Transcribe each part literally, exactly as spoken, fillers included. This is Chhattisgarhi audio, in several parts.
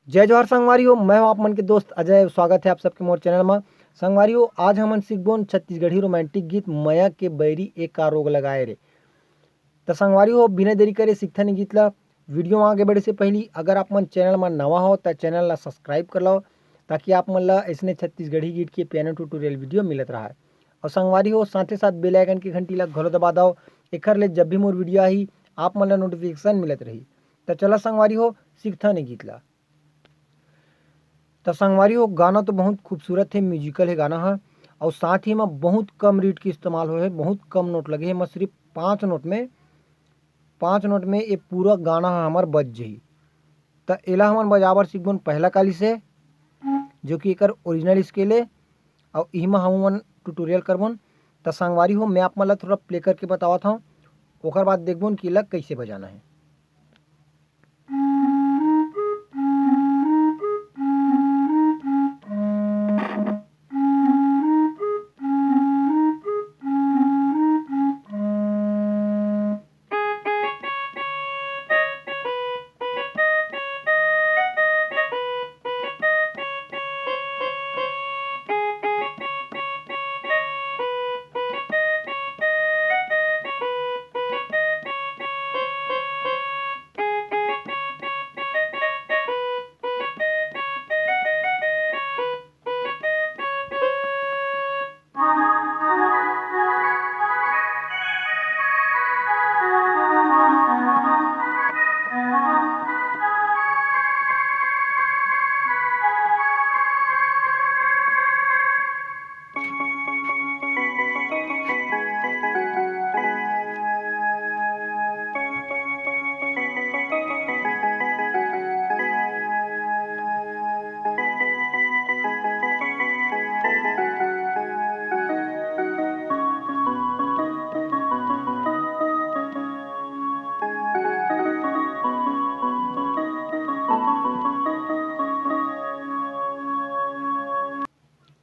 जय जोहार संगवारी हो, मैं हूं आप मन के दोस्त अजय। स्वागत है आप सबके मोर चैनल मा। संगवारी हो, आज हमन सीखबोन छत्तीसगढ़ी रोमांटिक गीत मया के बैरी ए का रोग लगाए रे। त संगवारी हो, बिना देरी करे सीखथन ए गीत ला। वीडियो में आगे बढ़े से पहली अगर आप मन चैनल मा नवा हो त चैनल ला सब्सक्राइब कर लो, ताकि आप मन ला ऐसने छत्तीसगढ़ी गीत के पियानो ट्यूटोरियल वीडियो मिलत रहा। और संगवारी हो, साथे साथ बेल आइकन के घंटी ला घलो दबा दो, एखर ले जब भी मोर वीडियो आही आप मन ला नोटिफिकेशन मिलत रही। त चला संगवारी हो, सीखथन ए गीत ला। त संगवारी हो, गाना तो बहुत खूबसूरत हे, म्यूजिकल हे गाना ह, और साथ ही में बहुत कम रीड के इस्तेमाल होए हे, बहुत कम नोट लगे हे, एमा सिर्फ पाँच नोट में, पाँच नोट में ये पूरा गाना ह हमर बज जही। त एला हमन बजाबर सीखबोन पहला काली से, जो कि एकर ओरिजिनल स्केल हे, और इहमा हमन ट्यूटोरियल करबोन। त संगवारी हो, मैं आप मन ला थोड़ा प्ले करके बतावत हूँ, ओकर बाद देखबोन कि एला कैसे बजाना है।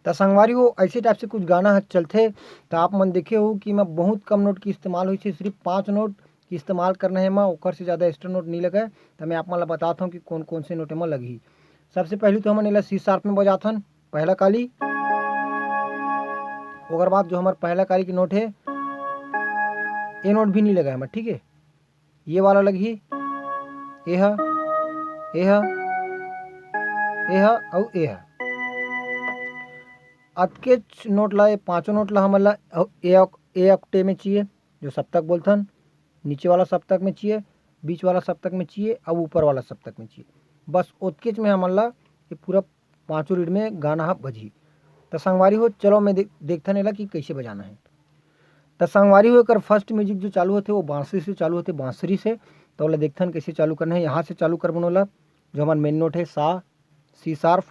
त संगवारी हो, ऐसे टाइप से कुछ गाना ह चलथे, त आप मन देखे हो कि मैं बहुत कम नोट के इस्तेमाल होइसे, सिर्फ पाँच नोट के इस्तेमाल करना है, मैं ओकर से ज़्यादा एक्स्ट्रा नोट नहीं लगे। त मैं आप मन ला बतात हूँ कि कौन कौन से नोट एमा लगही। सबसे पहले तो हमन एला सी शार्प में बजाथन, पहला काली। ओकर बाद जो हमर पहला काली के नोट है, ए नोट भी नहीं लगा है, ठीक है। ये वाला लगही, एह, एह, एह अउ एह। अतकेच नोट ला, ये पांचों नोट ला हमन ला ए, ए ऑक्टेव में चाहिए, जो सप्तक बोलथन, नीचे वाला सप्तक में चाहिए, बीच वाला सप्तक में चाहिए, अउ ऊपर वाला सप्तक में चाहिए। बस ओतकेच में हमन ला ये पूरा पांचों रीड में गाना ह बजही। त संगवारी हो, चलो मैं दे-, देखथन एला कि कैसे बजाना है। त संगवारी हो, एकर फर्स्ट म्यूजिक जो चालू होथे, वो बांसुरी से चालू होथे, बांसुरी से। त ओला देखथन कैसे चालू करना है। यहाँ से चालू करबोन ओला, जो हमर मेन नोट है सा, सी शार्प,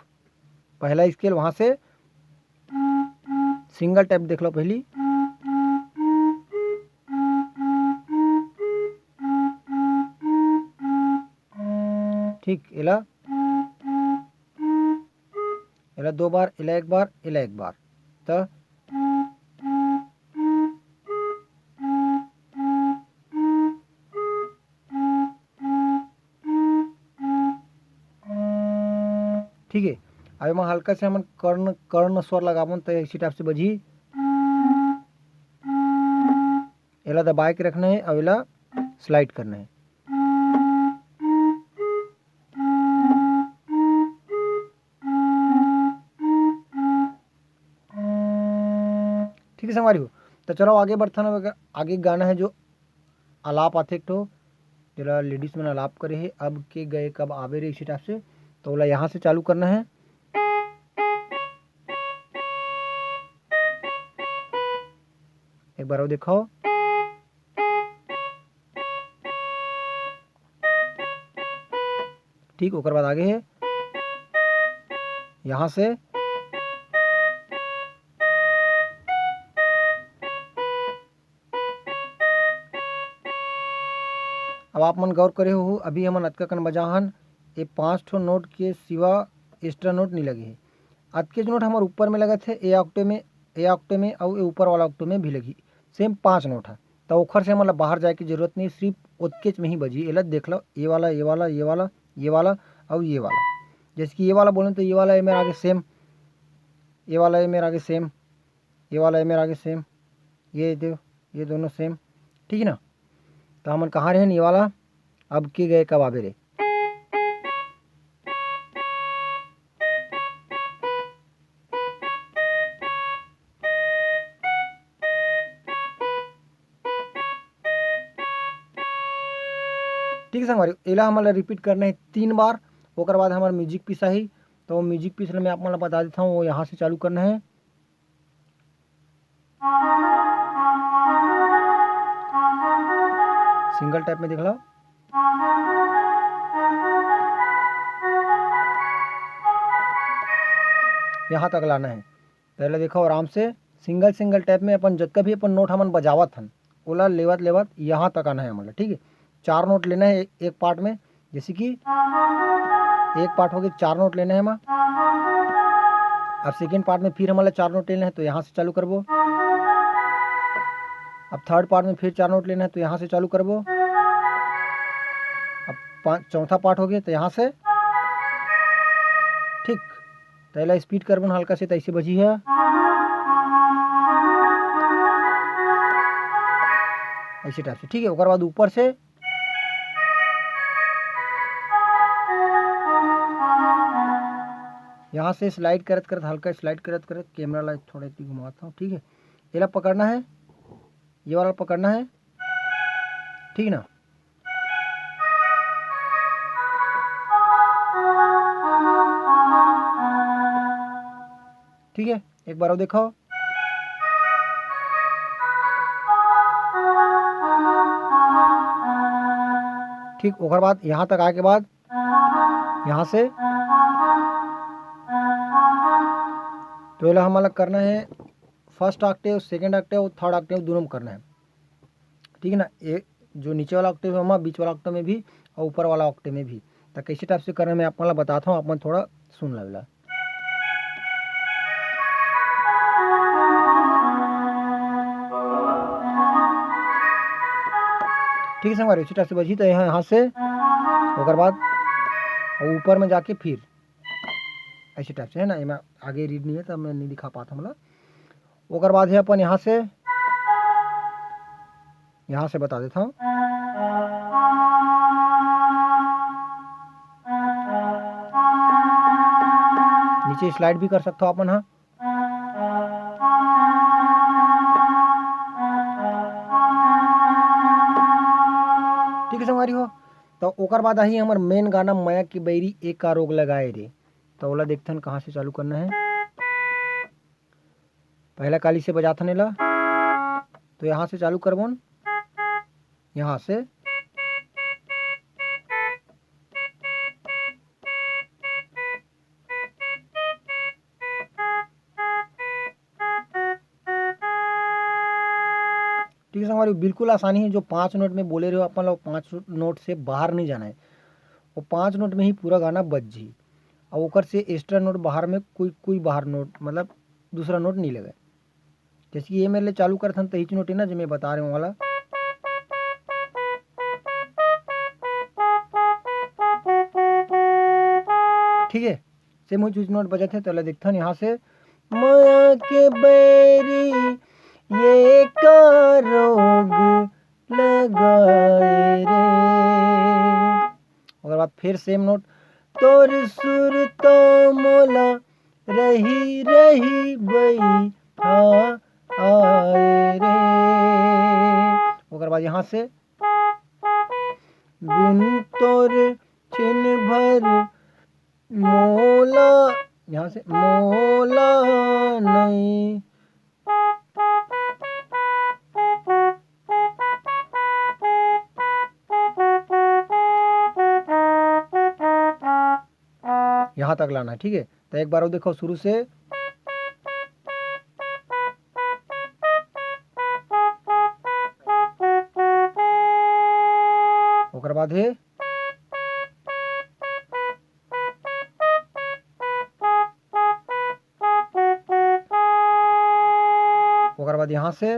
पहला स्केल, वहाँ से सिंगल टैप देख लो पहली। ठीक, एला, एला दो बार, एला एक बार, एला एक बार। त ठीक है, अब एमा हल्का से हमन कर्ण, कर्ण स्वर लगाबोन, त इसी टाइप से बजही। एला दबाए के रखना है, अब एला स्लाइड करना है। ठीक है संगवारी हो, त चलो आगे बढ़थन। अब आगे गाना है जो आलाप आथे एक ठो, जेला लेडीज मन आलाप करे हे, "अब के गए कब आवे रे", इसी टाइप से। तो ओला यहाँ से चालू करना है। एक बार और दिखाओ। ठीक, ओकर बाद आगे है यहाँ से। अब आप मन गौर करे हो, अभी हमन अतका कन बजा हन, ये पाँच ठो नोट के सिवा एक्स्ट्रा नोट नहीं लगे हे। अतकेच नोट हमर ऊपर में लगत हे, ए ऑक्टेव में, ए ऑक्टेव में अउ ए ऊपर वाला ऑक्टेव में भी लगी, सेम पाँच नोट है। तो ओखर से हमन ला बाहर जाए के जरूरत नहीं, सिर्फ ओतकेच में ही बजी। एला देख लो, ये वाला, ये वाला, ये वाला, ये वाला अउ ये वाला। जैसे कि ये वाला बोलें तो ये वाला A मेरा आगे सेम, ये वाला A मेरा आगे सेम, ये वाला A मेरा आगे सेम, ये दो, ये दोनों सेम, ठीक है ना। तो हमन कहाँ रहेन, ये वाला, अब के गए कब आबे रे। ठीक है संगवारी, एला हमन ला रिपीट करना है तीन बार, ओकर बाद हमर म्यूजिक पीस आही। तो म्यूजिक पीस ला मैं आप मन ला बता देता हूँ, वो यहाँ से चालू करना है। सिंगल टाइप में देख लो, यहाँ तक लाना है। पहले देखो आराम से सिंगल सिंगल टाइप में अपन जतका भी अपन नोट हमन बजावत हन, ओला लेवत लेवत यहाँ तक आना है हमन ला, ठीक है। चार नोट लेना है एक पार्ट में, जैसे कि एक पार्ट हो गया, चार नोट लेना है हमन। अब सेकेंड पार्ट में फिर हमन ला चार नोट लेना है, तो यहाँ से चालू करबो। अब थर्ड पार्ट में फिर चार नोट लेना है, तो यहाँ से चालू करबो। अब पाँच, चौथा पार्ट हो गया, तो यहाँ से, ठीक। तो एला स्पीड करबो न हल्का से, तो ऐसे बजी है, ऐसे टाइप से, ठीक है। ओकर बाद ऊपर से यहाँ से स्लाइड करत करत, हल्का स्लाइड करत करत, कैमरा ला थोड़ा इतनी घुमाता हूँ, ठीक है। एला पकड़ना है, ये वाला पकड़ना है, ठीक ना। ठीक है, एक बार और देखो। ठीक, ओकर बाद यहाँ तक आए के बाद यहाँ से, तो एला हमन ला करना है first Octave, second Octave, third Octave दोनों में करना है, ठीक है ना। ये जो नीचे वाला ऑक्टेव है, बीच वाला ऑक्टेव में भी और ऊपर वाला ऑक्टेव में भी। तो कैसे टाइप से करना है मैं आप मन ला बताता हूँ, आप मन थोड़ा सुन लेवला। ठीक है संगवारी, इसी टाइप से बजी तो यहाँ, यहाँ से ओकर बाद और ऊपर में जाके फिर ऐसे टाइप से है ना, एमा आगे रीड नहीं है तो मैं नहीं दिखा पाता हूँ, मतलब। ओकर बाद है अपन यहाँ से, यहाँ से बता देता हूँ, नीचे स्लाइड भी कर सकता हो अपन, हाँ। ठीक है संगवारी हो, तो ओकर बाद आही हमर मेन गाना मया के बैरी ए का रोग लगाए रे। तो ओला देखथन कहाँ से चालू करना है। पहला काली से बजाथन एला, तो यहाँ से चालू करबोन, यहाँ से। ठीक है संगवारी, बिल्कुल आसानी है। जो पाँच नोट में बोले रहे हो अपन लोग, पाँच नोट से बाहर नहीं जाना है, वो पाँच नोट में ही पूरा गाना बज जी। और ओकर से एक्स्ट्रा नोट बाहर में कोई, कोई बाहर नोट, मतलब दूसरा नोट नहीं लगे। जैसे कि ये मेरे लिए चालू करथन, तो हिच नोट है ना, जो मैं बता रहे हूँ वाला। ठीक है, सेम वही चीज नोट बजत है, तो एला देखथन यहाँ से। मया के बैरी ये का रोग लगाए रे। ओकर बाद फिर सेम नोट, तोर सुर तो मोला रही रही बैठा आए रे। ओकर बाद यहाँ से, बिन तोर छिन भर मोला, यहाँ से मोला नहीं। यहाँ तक लाना है, ठीक है। तो एक बार और देखो शुरू से। ओकर बाद है, ओकर बाद यहाँ से।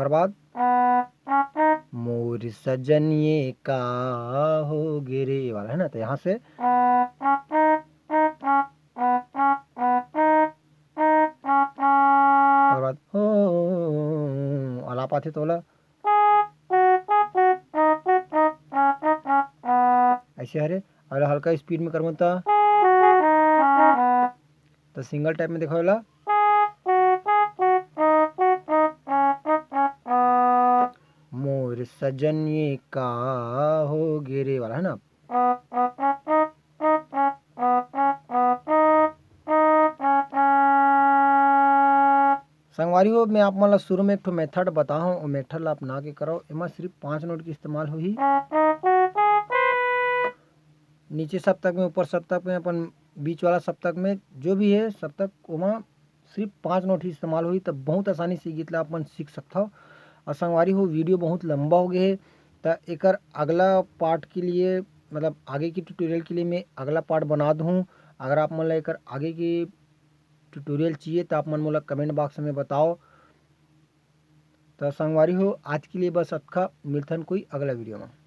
ओकर बाद मोर सजन ये का हो गे रे, ये वाला है ना, तो यहाँ से ओकर बाद हो आलाप आथे, तो ओला ऐसे हरे, अउ हल्का स्पीड में करबो त, त सिंगल टाइप में देखो एला। मोर सजन ये का हो गे रे वाला है ना। संगवारी हो, मैं आप मन ला शुरू में एक ठो मेथड बताहूँ, वो मेथड ला अपना के करो। एमा सिर्फ पांच नोट के इस्तेमाल होही। नीचे सप्तक में, ऊपर सप्तक में, अपन बीच वाला सप्तक में, जो भी है सप्तक, ओमा सिर्फ पांच नोट ही इस्तेमाल होही, तब बहुत आसानी से गीत ला अपन सीख सकथव। और संगवारी हो, वीडियो बहुत लंबा हो गया है, त एकर अगला पार्ट के लिए, मतलब आगे की ट्यूटोरियल के लिए मैं अगला पार्ट बना दूँ। अगर आप मन ला एकर आगे की ट्यूटोरियल चाहिए तो आप मन मोला कमेंट बॉक्स में बताओ। तो संगवारी हो, आज के लिए बस अतका, मिलथन कोई अगला वीडियो में।